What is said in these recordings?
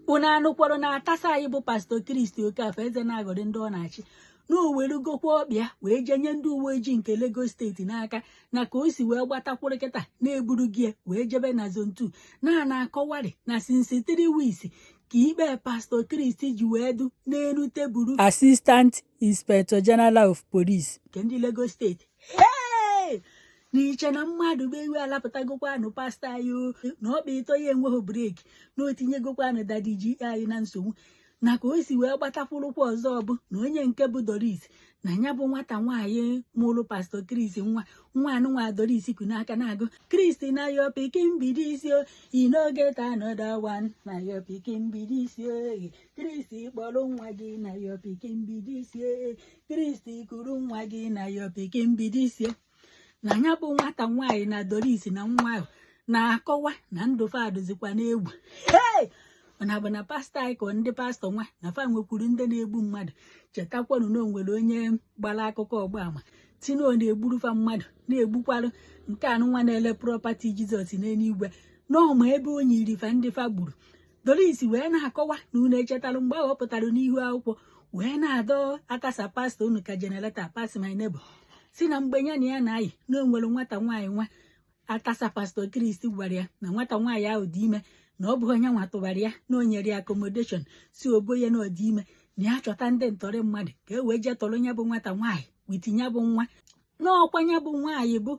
Una no kwaro na atasa ibu Pastor Chris Okafor eze na-agọrị ndị ọ na-achị n'owerugokwa ọbịa wee jenye ndị uwe ojii nke Lagos steeti n'aka na ka o si wee gbatakwuru kịta na-eburu gị wee jebe na zone 2 na-akọwarị na since 3 weeks ka ikpe Pastor Chris ji wee du n'elu tebụrụ Assistant Inspector General of Police nke ndị Lagos steeti. N'iche na mmadụ bụ ewe alapụtagokwanụ pastọ anyị na ọkpa ịtọ ya enweghị breki na otinyegokwanụ dadi ji anyị na nsogbu na ka o si wee gbatakwurụkwa ọzọ bụ na onye nke bụ Doris na ya bụ nwata nwaanyị mụrụ Pastor Chris nwa anụnwa Doris kwu n'aka na-agụ Chris na your pikin be this yo, you no get another one na your pikin be this yo. Chris kpọrọ nwa gị na your pikin be this yo. Chris kuru nwa gị na your pikin be this yo. Na ya bụ nwata nwaanyị na Doris na nwa ahụ na-akọwa na ndụ fadụzikwa n'egwu. Mana bụ na pastọ anyị ka ndị pastọ nwa na fa nwekwuru ndị na-egbu mmadụ. Chetakwanụ na o nwere onye gbara akụkọ ọgbaama tino na-egburu fa mmadụ na-egbukwarụ nke anụnwa na-ele prọpati Jizọs n'eluigwe n'ọma ebe o nyiri fa ndị fa gburu. Doris wee na-akọwa na unu echetalụ mgbe ọ pụtara n'ihu akwụkwọ wee na-adọ atasa pastọ unu ka jenereta pass my neighbor si na mgbe ya na ya na-ayị na o nwere nwata nwaanyị nwa atasa Pastor Chris gwara ya na nwata nwaanyị ahụ dị ime na ọ bụ onye nwa tụbara ya na o nyere ya accommodation si oboye na ọ dị ime na ya chọta ndị ntọrị mmadụ ka e wee jee tọrọ ya bụ nwata nwaanyị witinye bụ nwa n'ọkwa ya bụ nwaanyị bụ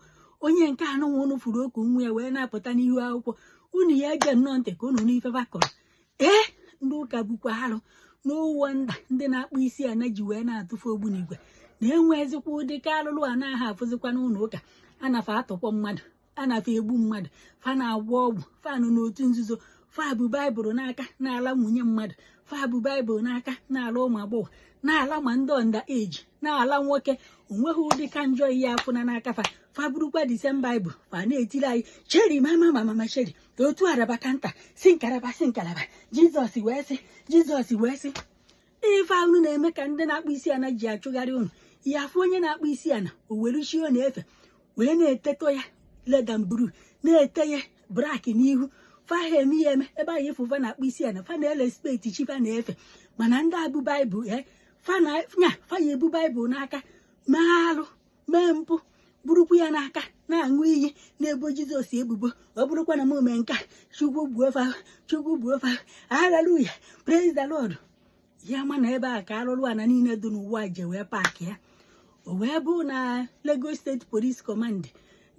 onye nke anụnwa unu furu okwu nwa ya wee na-apụta n'ihu akwụkwọ unu ya ege nnọọ ntị ka unu n'ife bakọrọ. Ndị ụka bụkwa arụ n'ụwọ nda ndị na-akpụ isi ana ji wee na-atụfu ogbunigwe na-enwezikwa ụdị ka alụlụ a na-aha afụzikwa n'ụlọ ụka anafa atụkpọ mmadụ anafa egbu mmadụ fa na-agwọ ọgwụ fanụ n'otu nzuzo fa bụ baịbụl n'aka na-ala nwunye mmadụ fa bụ baịbụl n'aka na-ala ụmụ agbọghọ na-ala ma ndị ọnda eji na-ala nwoke onweghị ụdị ka njọ ihe afụna n'aka fa burukwa Disemba Baịbụl fa na-etiri anyị cheri mama cheri otu araba kanta si nkalaba Jizọs wee sị ife ahụ na-eme ka ndị na-akpụ isi ana ji achụgharị ụnụ ya afụ onye na-akpụ isi ana o were chi ọ na-efe wee na-etetọ ya ledan buru na-ete ya braki n'ihu fa ha eme ya eme ebe anyị efu fa na-akpụ isi ana fa na-ele speti chi fa na-efe mana ndị abụ baịbụl fa ya ebu baịbụl n'aka mee alụ mee mpụ burukwu ya n'aka na-aṅụ iyi na-ebo Jizọs ebubo ọ bụrụkwa na m ome nke Chukwu gbuo fa haleluya praise the Lord. Ya ma na ebe a ka alụlụ ana niile dị n'ụwa je wee paakị ya o wee bụ na Lagos State Police Command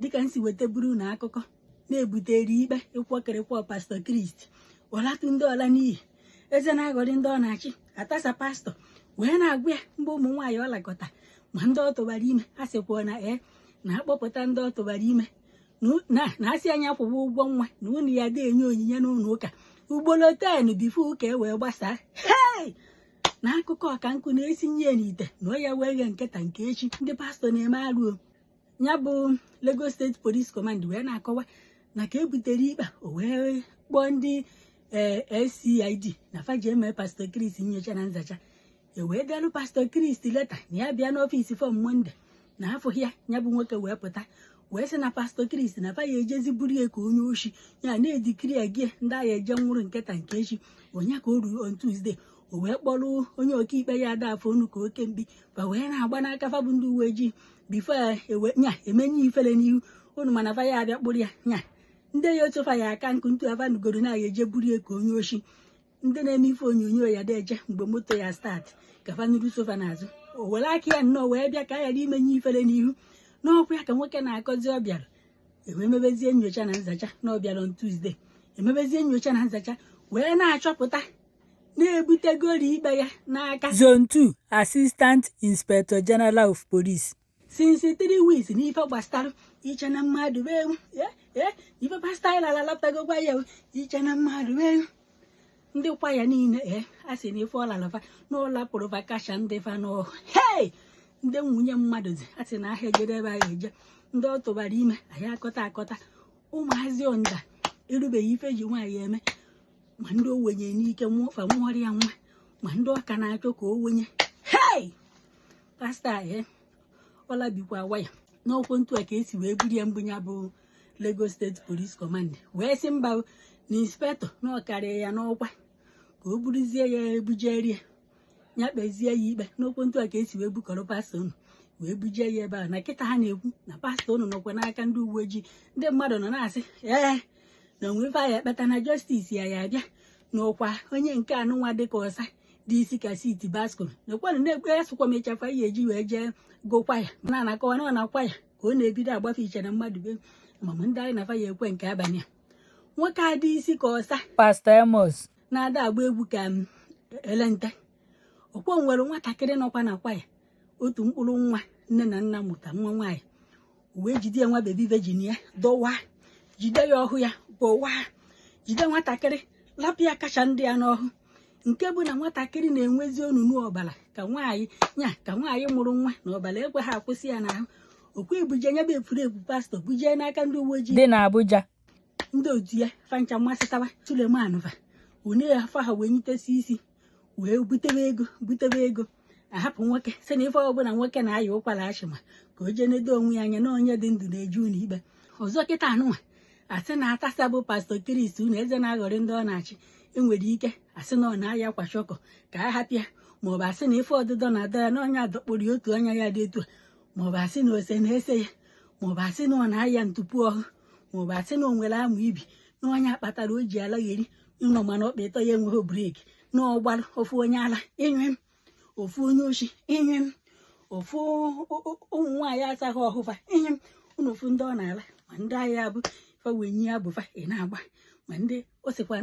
dịka nsi weta buru na akụkọ na-ebutere ikpe ịkwọkịrịkwọ Pastor Chris ọlatụ ndị ọla n'iyi eze na-aghọrị ndị ọ na-achị atasa pastọ wee na-agwa ya mgbe ụmụ nwaanyị ọ lakọta ma ndị ọ tụbara ime a sịkwa na-akpọpụta ndị ọ tụbara ime na-asị anya kwụwa ụgwọ nwa na unu ya dị enye onyinye n'ụlọ ụka ugboro 10 bifo ụka e wee gbasaa na akụkọ ọka nkụ na-esinye ya n'ite na ọ ya wee ghe nkịta nke echi ndị pastọ na-eme arụ ya bụ Lagos State Police Command wee na-akọwa na ka ebutere ikpe o wee kpọọ ndị SCID na faji eme Pastor Chris nyocha na nzacha e wee delụ Pastor Chris leta na ya bịa n'ọfịs fọm Monde na afọ ya bụ nwoke wee pụta wee sị na Pastor Chris na fa ya ejezi buru ya ka onye oshi ya na-edikiri ya gị ndị agha eje nwụrụ nkịta nke echi onye ka o ruru on Tuesday o wee kpọrọ onye ọkaikpe ya ada afọ onu ka oke mbi fa wee na-agba n'aka fa bụ ndị uwe ojii bifo emenye ifele n'ihu unu mana fa ya abịa kpụrụ ya ndị ya otu fa ya aka nkụ ntu avanugoro na ya eje buru ya ka onye oshi ndị na-eme ife onyonyo ya deje mgbe moto ya start ka fa nuru sofa n'azụ o were aka ya nnọọ wee bịa ka ya ghara imenye ifele n'ihu n'ọkwa ya ka nwoke na-akọzi ọ bịara ewee mebezie nyocha na nzacha na ọ bịara on Tuesday emebezie nyocha na nzacha wee na-achọpụta na-ebutegori ikpe ya n'aka Zone 2 Assistant Inspector General of Police since 3 weeks n'ife gbasara iche na mmadụ bewu ife pastọ lalapụtagokwa ya iche na mmadụ bewu ndị kwa ya niile a sị na ife ọlalafa na ụlapụrụ vakasha ndị fa n'ọhụ ndị nwunye mmadụ zi a sị na ahịa ejere ebe ahụ eje ndị ọ tụbara ime anyị akọta ụmụazị ọnda erubeghị ife ji nwaanyị eme ma ndị owenye n'ike fa nwụọrọ ya nwa ma ndị ọka na-achọ ka o wenye pastọ ọla bikwa waya n'ọkwụ ntu a ka esi wee buru ya mbunye bụ Lagos State Police Command wee sị mba na inspector na ọkarịa ya n'ọkwa ka o buruzie ya ebujerie ya kpezie ya ikpe n'okwu ntụ a ka esi wee bukọrọ pastọ unu wee bujie ya ebe a na kịta ha na-ekwu na pastọ unu nọkwa n'aka ndị uwe ojii ndị mmadụ nọ na-asị na onwe ife ya ekpeta na justice ya abịa n'ọkwa onye nke anụnwa dịka ọsa dị isi ka siti baskụl nekwanụ na-ekpe ya sụkwa m ịchafa ya eji wee jee gụkwa ya na anakọwa na ọ na-akwa ya ka ọ na-ebido agbafe iche na mmadụ be mamụ ndị anyị na-afa ya ekwe nke abalị a nwoke a dị isi ka ọsa Pastor Amos na-ada agba egwu ka elente ọkwọ nwere nwatakịrị nọkwa nakwa ya otu mkpụrụ nwa nne na nna mụta nwa nwaanyị wee jide nwa bebi Virginia dọwa jide ya ọhụ ya bụwa jide nwatakịrị lapụ ya kacha ndị ya n'ọhụ nke bụ na nwatakịrị na-enwezi onunu ọbara ka nwaanyị mụrụ nwa na ọbara ekwe ha akwụsị ya n'ahụ okwu ebuje nyebe efurefu pastọ bujee n'aka ndị uwe ojii dị n'Abuja ndị otu ya fancha mmasịtawa Suleman va une ya afọ ha wee nyitesi isi wee butebe ego ahapụ nwoke sị na ife ọbụla nwoke na-aya ụkwara achịma ka o jee nedo onwe ya anya na onye dị ndụ na-eju unu ikpe ọzọ kịta anụnwa asị na atasa bụ pastọ Chris unu eze na-aghọrị ndị ọ na-achị enwere ike asị na ọ na-aya kwa shọkọ ka a hapụ ya maọbụ asị na ife ọdụdọ na-adọ ya na onye adọkpụrụ ya otu anya ya dị etu a maọbụ asị na ose na-ese ya maọbụ asị na ọ na-aya ntupu ọhụ maọbụ asị na o nwere amụ ibi na onye akpatara o ji alagheri ịnọ mana ọkpa ịtọ ya enweghị breki na ọgbara ofu onye ala ịnyụ m ofu onye ochi ịnyụ m ofu ụmụ nwaanyị asaghị ọhụfa ịnyụ m ụnụ ofu ndị ọ na-ala ma ndị agha abụ ifewenyi ya bụfa ị na-agba ma ndị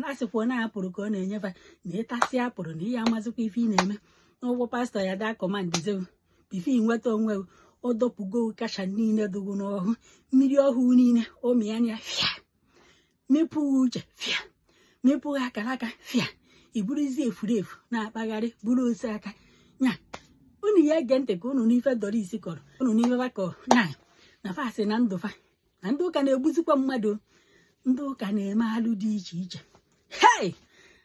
asịkwa na-apụrụ ka ọ na-enyefa na ịtasị apụrụ na ihe amazịkwa ife ị na-eme n'ụgwọ pastọ ya daa kọmandizewu bife inweta onwe ọ dọpụgo kacha niile dụgo n'ọhụ mmiri ọhụụ niile omịanya fịa mepụ uche fịa mepụghị akara aka fịa iburuzi efurefu na-akpagharị buru ose aka nya unu ya ege ntị ka unu n'ife Doris kọrọ unu n'ife bakọ nya na fasị na ndụfa na ndị ụka na-egbuzikwa mmadụ ndị ụka na-eme alụ dị iche iche hei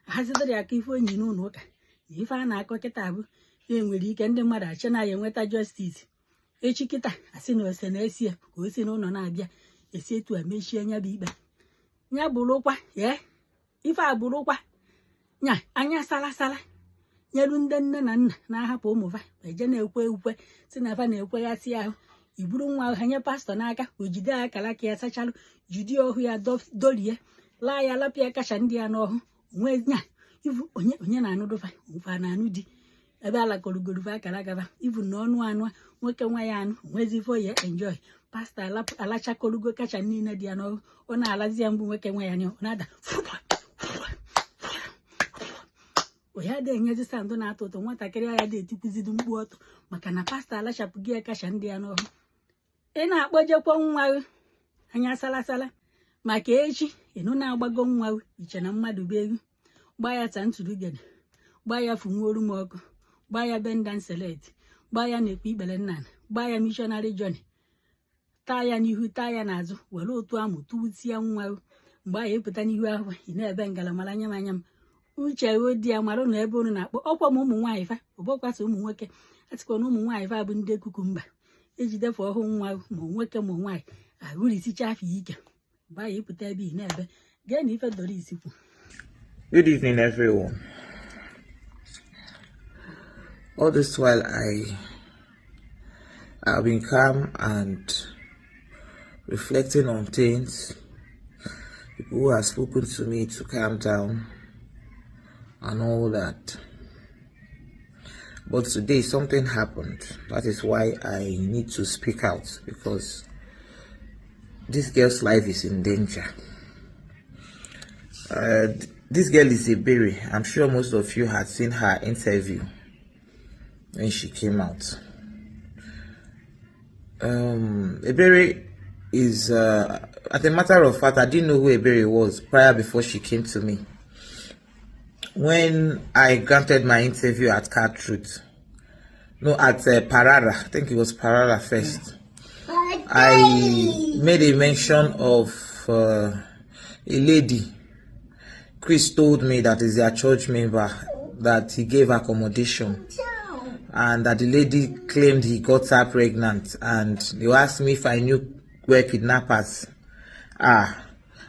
ahazidịrị aka ife onyi n'ụlọ ụka na ife a na-akọ kịta bụ na-enwere ike ndị mmadụ achị na ya enweta justice echi kịta asị na ose na-esi ya ka o si n'ụlọ na-abịa esi etu a mechie nya bụ ikpe nya bụrụkwa ife a bụrụkwa nya anya salasala nyelu ndị nne na nna na-ahapụ ụmụfa eje na-ekwe ukwe si na fa na-ekweghasị ahụ iburu nwa ahụ nye pastọ n'aka o jide akara ka ya sachalụ jide ọhụ ya dorie laa ya lapịa kacha ndị ya n'ọhụ nwee nya ivu onye na-anụdụfa mfa na-anụ di ebe alakọrọgorofa akara agaba ivu na ọnụ nwoke nwa ya anụ nwezi ifo ya enjoy pastọ alachakọrugo kacha niile dị ya n'ọhụ ọ na-alazi ya mbụ nwoke nwa ya anya ọ na-ada ya dị enyezi sandụ na-atọ ụtọ nwatakịrị ya dị etikwuzidu mkpu ọtọ maka na pastọ alachapụghị ya kacha ndị ya n'ọhụ ị na-akpọjekwa nwa anya salasala maka echi ịnụ na-agbago nwa iche na mmadụ bụ egwu gbaa ya tantụrụgede gbaa ya funworu m ọkụ gbaa ya bendan selet gbaa ya na-ekpe ikpere nnana gbaa ya mishonari joni taa ya n'ihu taa ya n'azụ were otu amụ tụwutie nwa mgbe a ya epụta n'ihu ahụ ị na-ebe ngalamara anya m anya m uche di ya mara na ebe unu na-akpọ ọkwa m ụmụ nwaanyị fa ọbọkwasị ụmụ nwoke atịkwa na ụmụ nwaanyị fa bụ ndị kukumba ejidefe ọhụ nwa ma nwoke ma nwaanyị ahụrisicha afọ ike mgbe ya epụta ebe ị na-ebe gee na ife Doris kwu. Good evening, everyone. All this while I've been calm and reflecting on things. People who have spoken to me to calm down and all that. But today something happened. That is why I need to speak out, because this girl's life is in danger. This girl is Ebere. I'm sure most of you had seen her interview when she came out. Ebere is, as a matter of fact, I didn't know who Ebere was before she came to me. When I granted my interview at Truth, at Parara, I think it was Parara first, I made a mention of a lady. Chris told me that is their church member, that he gave accommodation, and that the lady claimed he got her pregnant, and they asked me if I knew where kidnappers are.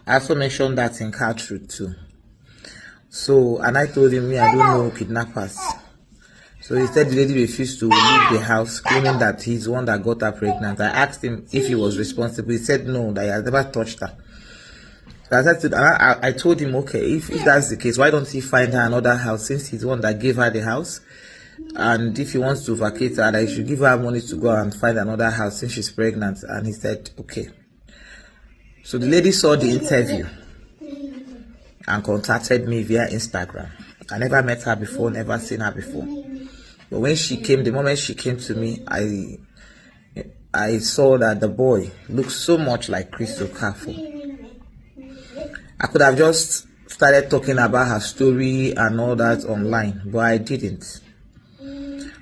I also mentioned that in Truth too. So, and I told him, I don't know kidnappers. So he said the lady refused to leave the house, claiming that he's the one that got her pregnant. I asked him if he was responsible. He said no, that he has never touched her. So I told him, okay, if that's the case, why don't he find her another house, since he's the one that gave her the house? And if he wants to vacate her, that he should give her money to go and find another house since she's pregnant. And he said, okay. So the lady saw the interview and contacted me via Instagram. I never met her before, never seen her before. But when she came, the moment she came to me, I saw that the boy looked so much like Chris Okafor. I could have just started talking about her story and all that online, but I didn't,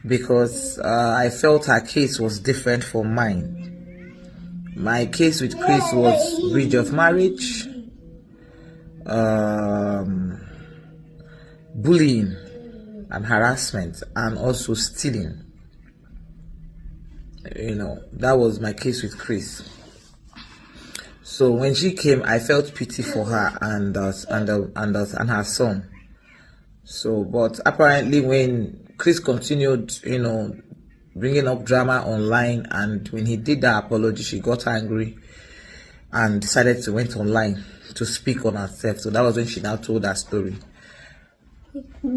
because I felt her case was different from mine. My case with Chris was breach of marriage, bullying and harassment, and also stealing. You know, that was my case with Chris. So when she came, I felt pity for her and her son. So, but apparently when Chris continued, you know, bringing up drama online, and when he did that apology, she got angry and decided to went online to speak on herself. So that was when she now told her story.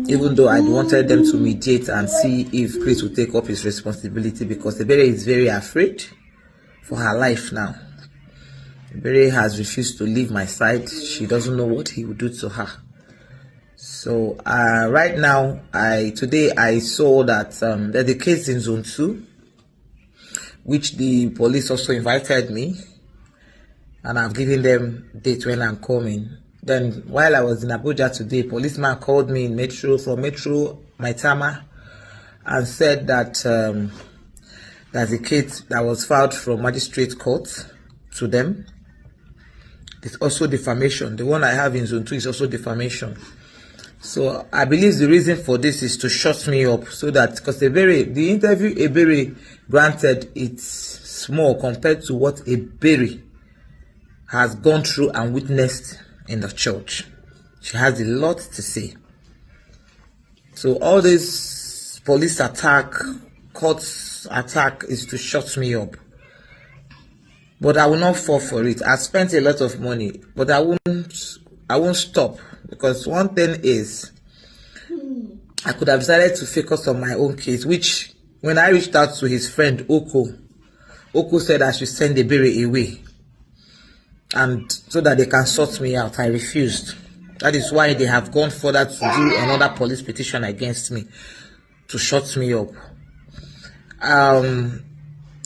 Even though I wanted them to mediate and see if Chris would take up his responsibility, because the baby is very afraid for her life now. Bere has refused to leave my side. She doesn't know what he will do to her. So right now, today I saw that there's a case in Zone 2, which the police also invited me, and I've given them date when I'm coming. Then while I was in Abuja today, policeman called me in from Metro Maitama, and said that there's a case that was filed from magistrate court to them. It's also defamation. The one I have in Zone 2 is also defamation. So I believe the reason for this is to shut me up, so that, because the interview Ebere granted, it's small compared to what Ebere has gone through and witnessed in the church. She has a lot to say. So all this police attack, court attack, is to shut me up. But I will not fall for it. I spent a lot of money, but I won't stop, because one thing is, I could have decided to focus on my own case, which when I reached out to his friend Oko said I should send the Ebere away, and so that they can sort me out. I refused. That is why they have gone further to do another police petition against me to shut me up.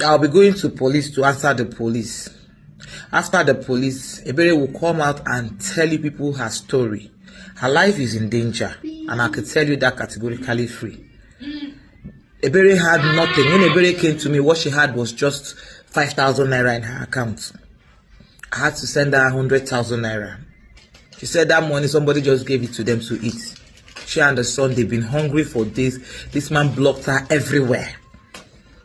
I'll be going to police to answer the police. After the police, Ebere will come out and tell you people her story. Her life is in danger, and I can tell you that categorically free. Ebere had nothing. When Ebere came to me, what she had was just 5,000 naira in her account. I had to send her 100,000 naira. She said that money, somebody just gave it to them to eat. She and the son, they've been hungry for days. This man blocked her everywhere.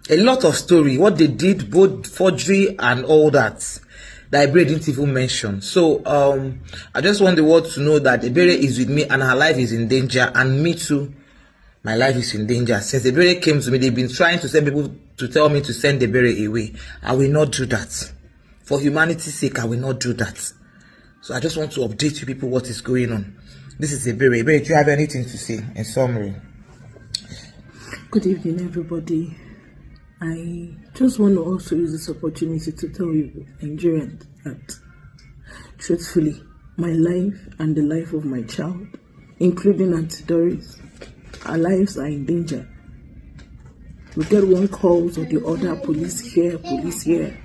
A lot of story, what they did, both forgery and all that Ebere didn't even mention. So I just want the world to know that Ebere is with me and her life is in danger, and me too, my life is in danger. Since Ebere came to me, they've been trying to send people to tell me to send Ebere away. I will not do that. For humanity's sake, I will not do that. So I just want to update you people what is going on. This is Ebere. Ebere, do you have anything to say in summary? Good evening, everybody. I just want to also use this opportunity to tell you, Nigerians, that truthfully, my life and the life of my child, including Auntie Doris, our lives are in danger. We get one call or the other, police here, police here.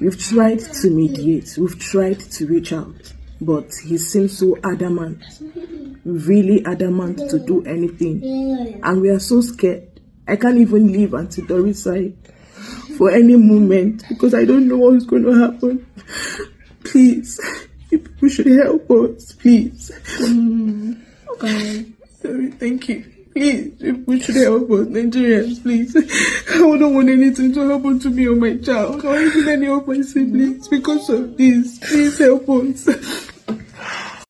We've tried to mediate, we've tried to reach out, but he seems so adamant, really adamant to do anything. And we are so scared. I can't even leave Auntie Doris' side for any moment, because I don't know what's going to happen. Please, you should help us, please. Sorry, thank you. Please, you should help us, Nigerians, please. I don't want anything to happen to me or my child, or even any of my siblings because of this. Please help us.